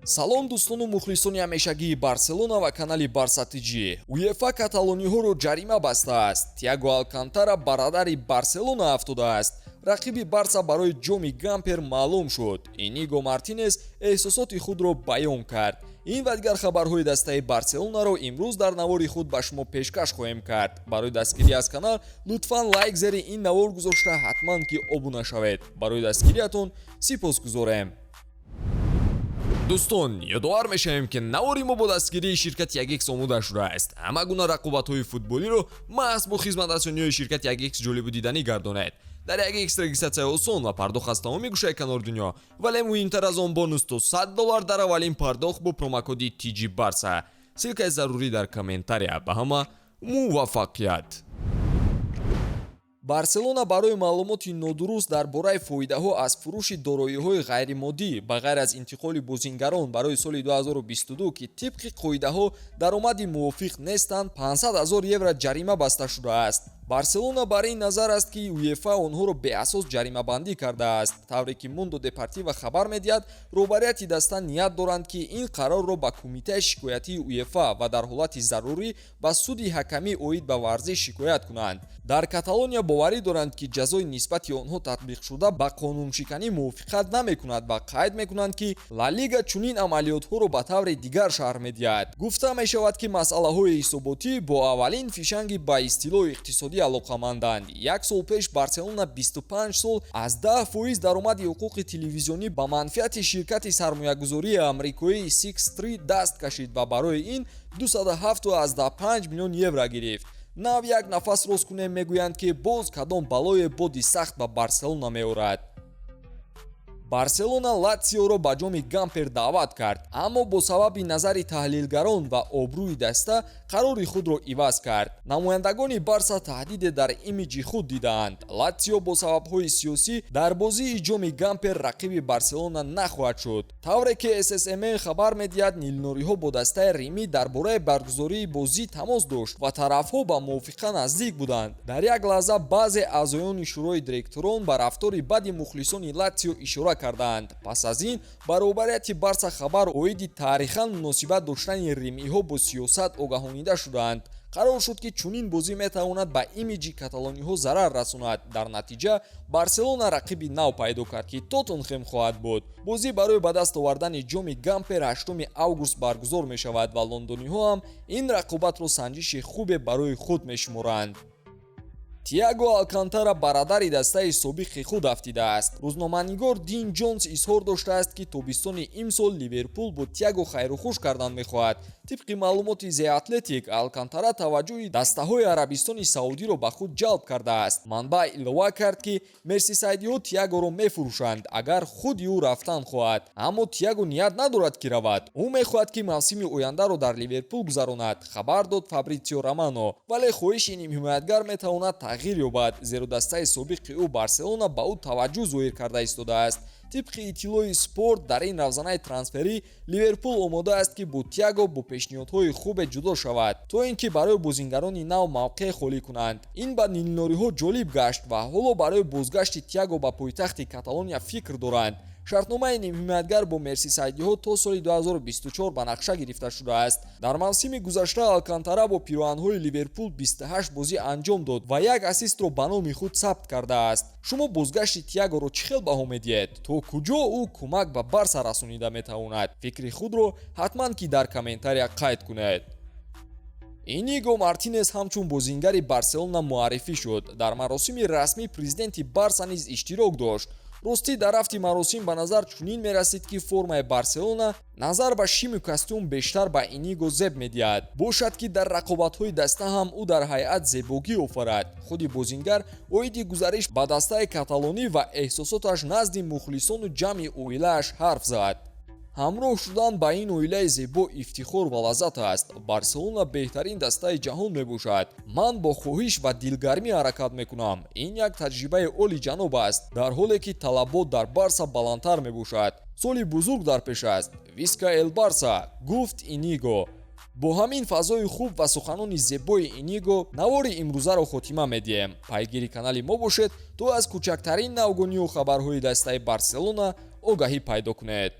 Салом, дӯстону мухлисони ҳамешагии Барселона ва канали Барса ТЖ. УЕФА каталониҳоро ҷарима бастааст. Тиаго Алкантара ба радари Барселона афтодааст. Рақиби Барса барои Ҷоми Гампер маълум шуд. Иниго Мартинес эҳсосоти худро баён кард. Ин ва дигар хабарҳои дастаи Барселонаро имрӯз дар навори худ ба шумо пешкаш хоҳем кард. Барои дастгирӣ аз канал лутфан лайк зери ин навор гузошта, ҳатман ки обуна шавед. Барои дастгириятон сипосгузорем. Дӯстон, ёдовар мешавем, ки навори мо бо дастгирии ширкати 1X омода шудааст. Ҳама гуна рақобатҳои футболиро маҳз бо хизматрасониҳои ширкати 1X ҷолибу диданӣ гардонед. Дар 1X регистрация осон ва пардохт аз тамоми гӯшаи канори дунё, вале муҳимтар аз он, бонус то 100 доллар дар аввалин пардохт бо промокоди TG Барса. Ссылка и зарурӣ дар комментария. Ба ҳама муваффақият! Барселона барои маълумоти нодуруст дар бораи фоидаҳо аз фурӯши дороиҳои ғайримоддӣ, ба ғайр аз интиқоли бозингарон барои соли 2022, ки тибқи қоидаҳо даромади мувофиқ нестанд, 500 ҳазор евро ҷарима баста шудааст. Барселона бар ин назар аст, ки УЕФА онҳоро беасос ҷаримабандӣ кардааст. Тавре ки Мундо Депортиво хабар медиҳад, роҳбарияти даста ният доранд, ки ин қарорро ба кумитаи шикоятии УЕФА ва дар ҳолати зарурӣ ба суди ҳакамӣ оид ба варзиш шикоят кунанд. Дар Каталония боварӣ доранд, ки ҷазои нисбати онҳо татбиқшуда ба қонуншиканӣ мувофиқат намекунад ва қайд мекунанд, ки Ла Лига чунин амалиётҳоро ба таври дигар шарҳ медиҳад. Гуфта мешавад, ки масъалаҳои ҳисоботӣ бо аввалин фишанги ба истилоҳ иқтисодӣ алоқаманданд. Як сол пеш Барселона 25 сол аз 10% даромади ҳуқуқи телевизионӣ ба манфиати ширкати сармоягузории амрикоии Sixth Street даст кашид ва барои ин 207,5 миллион евро гирифт. Нав як нафас рост кунем, мегӯянд, ки боз кадом балое боди сахт ба Барселона меорад. Барселона Латсиоро ба Ҷоми Гампер даъват кард, аммо бо сабаби назари таҳлилгарон ва обрӯи даста қарори худро иваз кард. Намояндагони Барса таҳдиде дар имиҷи худ дидаанд. Латсио бо сабабҳои сиёсӣ дар бозии Ҷоми Гампер рақиби Барселона нахоҳад шуд. Тавре ки ССМН хабар медиҳад, нилнориҳо бо дастаи римӣ дар бораи баргузории бозӣ тамос дошт ва тарафҳо ба мувофиқа наздик буданд. Дар як лаҳза баъзе аъзоёни шӯрои директорон ба рафтори бади мухлисони Латсио ишора кардаанд. Пас аз ин ба роҳбарияти Барса хабар оиди таърихан муносибат доштани римиҳо бо сиёсат огаҳонида шудаанд. Қарор шуд, ки чунин бозӣ метавонад ба имиҷи каталониҳо зарар расонад. Дар натиҷа Барселона рақиби нав пайдо кард, ки Тоттенхем хоҳад буд. Бозӣ барои ба даст овардани Ҷоми Гампер 8 август баргузор мешавад ва лондониҳо ҳам ин рақобатро санҷиши хубе барои худ мешуморанд. Тиаго Алкантара ба радари дастаи собиқи худ афтидааст. Рӯзноманигор Дин Ҷонс изҳор доштааст, ки тобистони имсол Ливерпул бо Тиаго хайрухуш кардан мехоҳад. Тибқи маълумоти The Athletic, Алкантара таваҷҷӯҳи дастаҳои Арабистони Саудиро ба худ ҷалб кардааст. Манбаъ илова кард, ки мерсисайдиҳо Тиагоро мефурӯшанд, агар худи ӯ рафтан хоҳад. Аммо Тиаго ният надорад, ки равад. Ӯ мехоҳад, ки мавсими ояндаро дар Ливерпул гузаронад, хабар дод Фабритсио Романо. Вале хоҳиши нимҳимоятгар метавонад тағйир ёбад, зеро дастаи собиқи ӯ Барселона ба ӯ таваҷҷӯҳ зоҳир карда истодааст. Тибқи иттилои Спорт, дар ин равзанаи трансферӣ Ливерпул омода аст, ки бо Тиаго бо пешниҳодҳои хубе ҷудо шавад, то ин ки барои бозингарони нав мавқеъ холӣ кунанд. Ин ба нилнориҳо ҷолиб гашт ва ҳоло барои бозгашти Тиаго ба пойтахти Каталония фикр доранд. Шартномаи нимҳимоятгар бо мерсисайдиҳо то соли 2024 ба нақша гирифта шудааст. Дар мавсими гузашта Алкантара бо пироҳанҳои Ливерпул 28 бозӣ анҷом дод ва як ассистро ба номи худ сабт кардааст. Шумо бозгашти Тиагоро чӣ хел баҳо медиҳед? То куҷо ӯ кӯмак ба Барса расонида метавонад? Фикри худро ҳатман ки дар комментария қайд кунед. Иниго Мартинес ҳамчун бозингари Барселона муаррифӣ шуд. Дар маросими расмӣ президенти Барса низ иштирок дошт. Ростӣ, дар рафти маросим ба назар чунин мерасид, ки формаи Барселона назар ба шиму костюм бештар ба Иниго зеб медиҳад. Бошад, ки дар рақобатҳои даста ҳам ӯ дар ҳайат зебогӣ офарад. Худи бозингар оиди гузариш ба дастаи каталонӣ ва эҳсосоташ назди мухлисону ҷамъи оилааш ҳарф зад. Ҳамроҳ шудан ба ин оилаи зебо ифтихор ва лаззат аст. Барселона беҳтарин дастаи ҷаҳон мебошад. Ман бо хоҳиш ва дилгармӣ ҳаракат мекунам. Ин як таҷрибаи олиҷаноб аст, дар ҳоле ки талабот дар Барса баландтар мебошад. Соли бузург дар пеш аст. Виска эл Барса, гуфт Иниго. Бо ҳамин фазои хуб ва суханони зебои Иниго навори имрӯзаро хотима медиҳем. Пайгири канали мо бошед, то аз кӯчактарин навгонию хабарҳои дастаи Барселона огаҳӣ пайдо кунед.